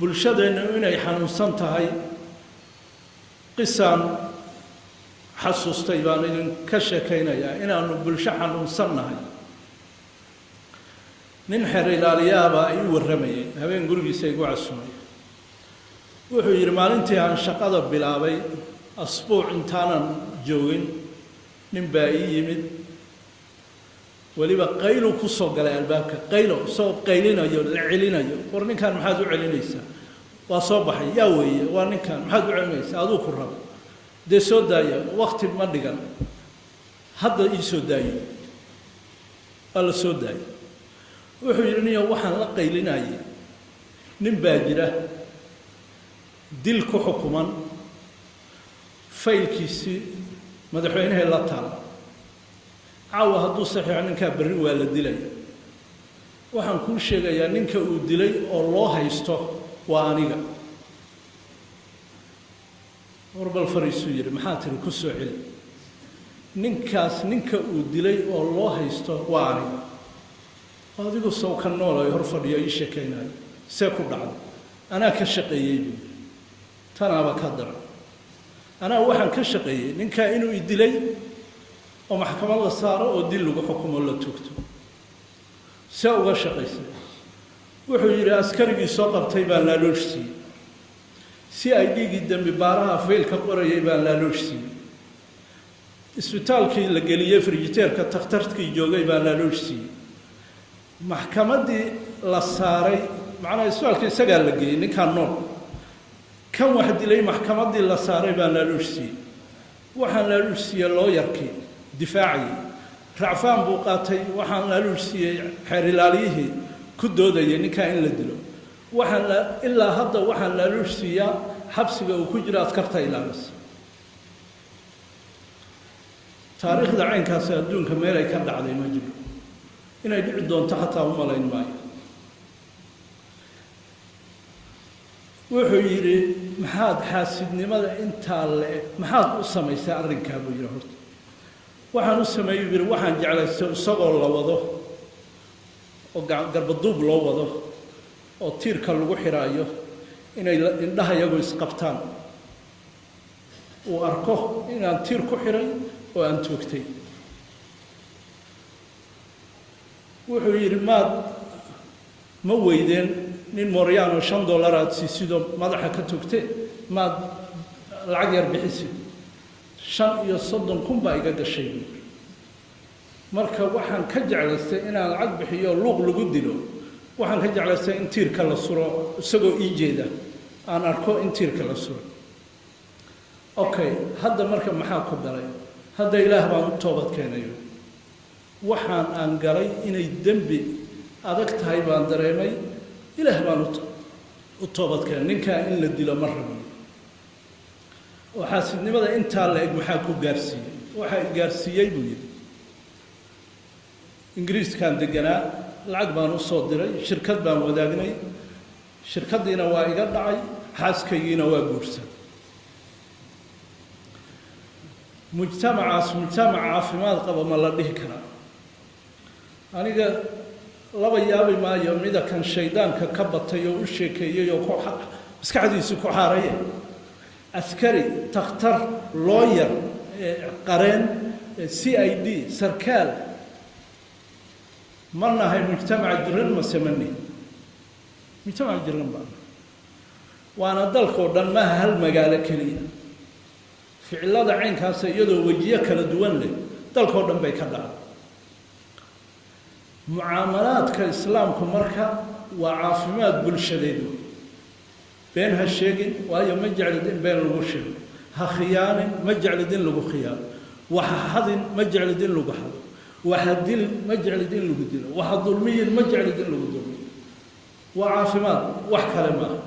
Bulshadeennu inay xanuunsan tahay qisaan xasuustay baan idinka sheekaynayaa inaanu bulsho xanuunsan nahay. Nin xeer ilaaliyaabaa ii warramayay, habeen gurigiisa igu casumay. Wuxuu yidhi maalintii aan shaqada bilaabay, asbuuc intaanan joogin, nin baa ii yimid, weliba qaylu ku soo galay albaabka, qaylo isagoo qaylinayo la celinayo. War ninkan maxaad u celinaysaa? Waa soo baxay, yaa weeye, waa ninkan, maxaad u celinaysaa? Aduu ku rabo dee soo daaya, wakti ma dhigan, hadda ii soo daayo. Waa la soo daayay. Wuxuu yidhi niyo waxaan la qaylinayay nin baa jira dil ku xukuman, faylkiisii madaxweynahay la taala, caawa hadduu saxiixo ninkaa berri waa la dilaya. Waxaan kuu sheegayaa ninka uu dilay oo loo haysto waa aniga. War bal fariisuu yidhi, maxaa tiri? Ku soo celi. Ninkaas ninka uu dilay oo loo haysto waa aniga. Adigu sow ka nool ay hor fadhiyo ii sheekaynayo, see ku dhacday? Anaa ka shaqeeyey buu yidhi. Tanaaba ka daran, anaa waxaan ka shaqeeyey ninkaa inuu i dilay oo maxkamad la saaro oo dil lagu xukumo la toogto. See uga shaqaysay? Wuxuu yidhi askarigii soo qabtay baan laaloosh siiyey, si ay dhiiggii dembi baaraha faylka qorayay baan laaloosh siiyey, isbitaalkii la geliyey frijiteerka takhtarkii joogay baan laaloosh siiyey, maxkamaddii la saaray, macnaha isbitaalka isagaa la geeyey ninkaan nool, kan wax dilay maxkamaddii la saaray baan laaloosh siiyey, waxaan laaloosh siiyey looyarkii difaacayay, racfaan buu qaatay, waxaan laaloosh siiyey xeer ilaaliyihii ku doodayay ninkaa in la dilo, waxaan ilaa hadda waxaan laaloosh siiyaa xabsiga uu ku jiro askarta ilaalisa. Taariikhda caynkaasi adduunka meel ay ka dhacday ma jiro, inay dhici doonto xataa u malayn maayo. Wuxuu yidhi maxaad xaasidnimada intaa le maxaad u samaysay arrinkaa buu yidhi. Horta waxaan u sameeyey buu yidhi, waxaan jeclaystay isagoo la wado oo garbaduub loo wado oo tiirka lagu xiraayo inay indhaha iyagu isqabtaan, uu arko inaan tiir ku xiray oo aan toogtay. Wuxuu yidhi maad ma weydeen nin mooryaanoo $5 aad siisidoo madaxa ka togtee, maad lacag yar bixisid? 35,000 baa iga gashay buu yidhi. Marka waxaan ka jeclaystay inaan lacag bixiyo luuq lagu dilo, waxaan ka jeclaystay in tiirka la suro isagoo ii jeeda aan arko in tiirka la suro. Okay, hadda marka maxaa ku galay? Hadda Ilaah baan u toobad keenayo, waxaan aan galay inay dembi adag tahay baan dareemay, Ilaah baan u toobad keenay, ninkaa in la dilo ma rabin. Oo xaasidnimada intaa la eg maxaa ku gaarsiiyey? Waxaa i gaarsiiyey buu yidhi, Ingiriiskaan deganaa, lacag baan u soo diray, shirkad baan wadaagnay, shirkaddiina waa iga dhacay, xaaskaygiina waa guursaday. Mujtamacaas mujtamac caafimaad qaba ma la dhihi karaa? Aniga laba yaabi maayo mida kan shaydaanka ka batay oo u sheekeeyey oo ku maskaxdiisi ku xaaraye, askari, takhtar, looyar, qareen, CID, sarkaal, ma nahay mujtamac jiran mase ma nihin? Mujtamac jiran baa nahay, waana dalkoo dhan, maaha hal magaalo keliya. Ficilada caynkaasa iyadoo wejiyo kala duwan leh dalkoo dhan bay ka dhacday. Mucaamalaadka islaamku marka waa caafimaad bulshadeed wey. Been ha sheegin, waayo ma jeclid in been lagu sheego. Ha khiyaanin, ma jeclid in lagu khiyaano. Waxa xadin, ma jeclid in lagu xado. Waxa dilin, ma jeclid in lagu dilo. Waxa dulmiyin, ma jeclid in lagu dulmiyo. Waa caafimaad, wax kale maaha.